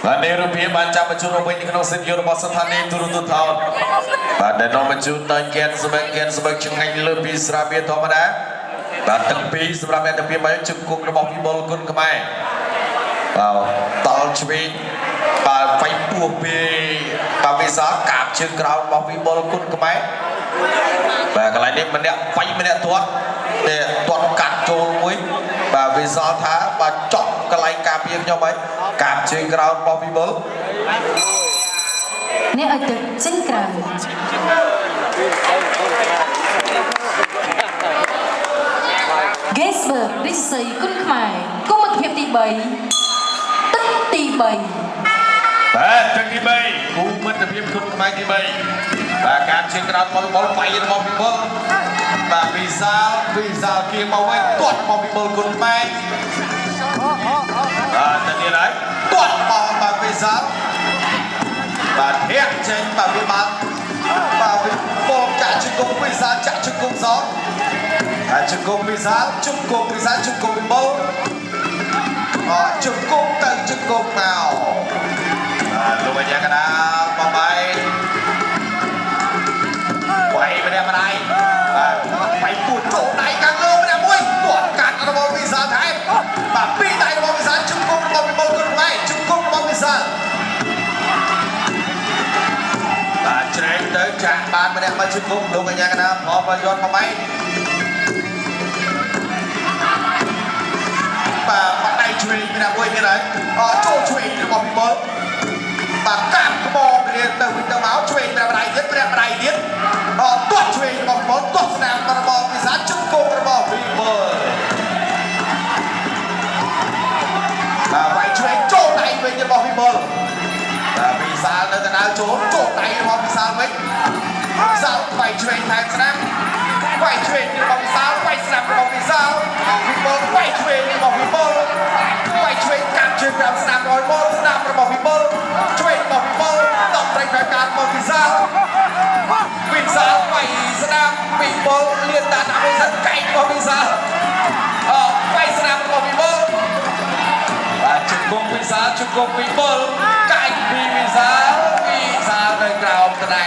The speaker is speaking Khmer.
បាទនេះរូបភាពបានចាប់បញ្ជូនមកវិញនៅក្នុងសិទ្ធិយុរបស់ស្ថានីយ៍ទូរទស្សន៍ថោនបាទដែលនាំបញ្ជូនដល់គែនស្បែកគែនស្បែកឆ្ងាញ់លើពីស្រាបៀរធម្មតាបាទទាំងពីរសម្រាប់អ្នកទាំងពីរបាយជង្គង់របស់វិបុលគុណខ្មែរបាទតល់ឆ្វេងបាទវាយពោះពីបាទវិសាលកាបជើងក្រោមរបស់វិបុលគុណខ្មែរបាទកន្លែងនេះម្នាក់វាយម្នាក់ទាត់នេះទាត់កាត់ចូលមួយបាទវិសាលថាបាទចប់កន្លែងការពារខ្ញុំហើយកាបជើងក្រោមរបស់វិបុល អ្នកឲ្យទឹកចេញក្រៅ Geisberg រិទ្ធសីគុណខ្មែរគុំមិត្តភាពទី3ទឹកទី3 បាទទឹកទី3គូមិត្តភាពគុណខ្មែរទី3បាទការជើងក្រោមបលបលវាយរបស់វិបុលបាទវិសាលវិសាលគៀងមកវិញទាត់របស់វិបុលគុណខ្មែរបាទទៅទៀតហើយទាត់របស់បាទវិសាលបាទធាក់ចេញបាទវិបាលបាទវិបុលចាក់ជង្គង់វិសាលចាក់ជង្គង់សងបាទជង្គង់វិសាលជង្គង់វិសាលជង្គង់វិបុលអជង្គង់ទៅជង្គង់មក បាទលោកអាញាកដាលបំបីវាយម្នាក់ម្ដាយបាទវាយពួតចូលដៃខាងលើម្នាក់មួយទាត់កាត់របស់វិសាលថែមបាទពីរដៃរបស់វិសាលជង្គង់របស់វិបុលគុណខ្មែរជង្គង់របស់វិសាលបាទជ្រែកទៅចាក់បានម្នាក់មកជង្គង់លោកអាញាកដាលផងប្រយោជន៍បំបីបាទបាត់ដៃឆ្វេងម្នាក់មួយទៀតហើយអចូលឆ្វេងរបស់វិបុល បាទកាប់ក្បោគ្នាទៅវិញទៅមកឆ្វេងព្រះម្ដាយទៀតព្រះម្ដាយទៀតអទាត់ឆ្វេងរបស់វិបុលទាត់ស្នាមរបស់វិសាលជង្គង់របស់វិបុលបាទវាយឆ្វេងចូលដៃវិញរបស់វិបុលបាទវិសាលនៅកណ្ដាលចូលចូលដៃរបស់វិសាលវិញវិសាលវាយឆ្វេងថែមស្នាមវាយឆ្វេងរបស់វិសាលវាយស្នាមរបស់វិសាលវិបុលវាយឆ្វេងរបស់វិបុលវាយឆ្វេងកាប់ជើងប្រាំស្នាមរបស់វិបុលស្នាមរបស់វិបុលឆ្វេងរបស់វិបុលដកប្រេងប្រការរបស់វិសាលវិសាលវាយស្នាមវិបុលលៀនតាដាក់វិសាលកែងរបស់វិសាលអវាយស្នាមរបស់វិបុល បាទជង្គង់វិសាលជង្គង់វិបុលកាច់ពីវិសាលវិសាលនៅក្រោមត្រែ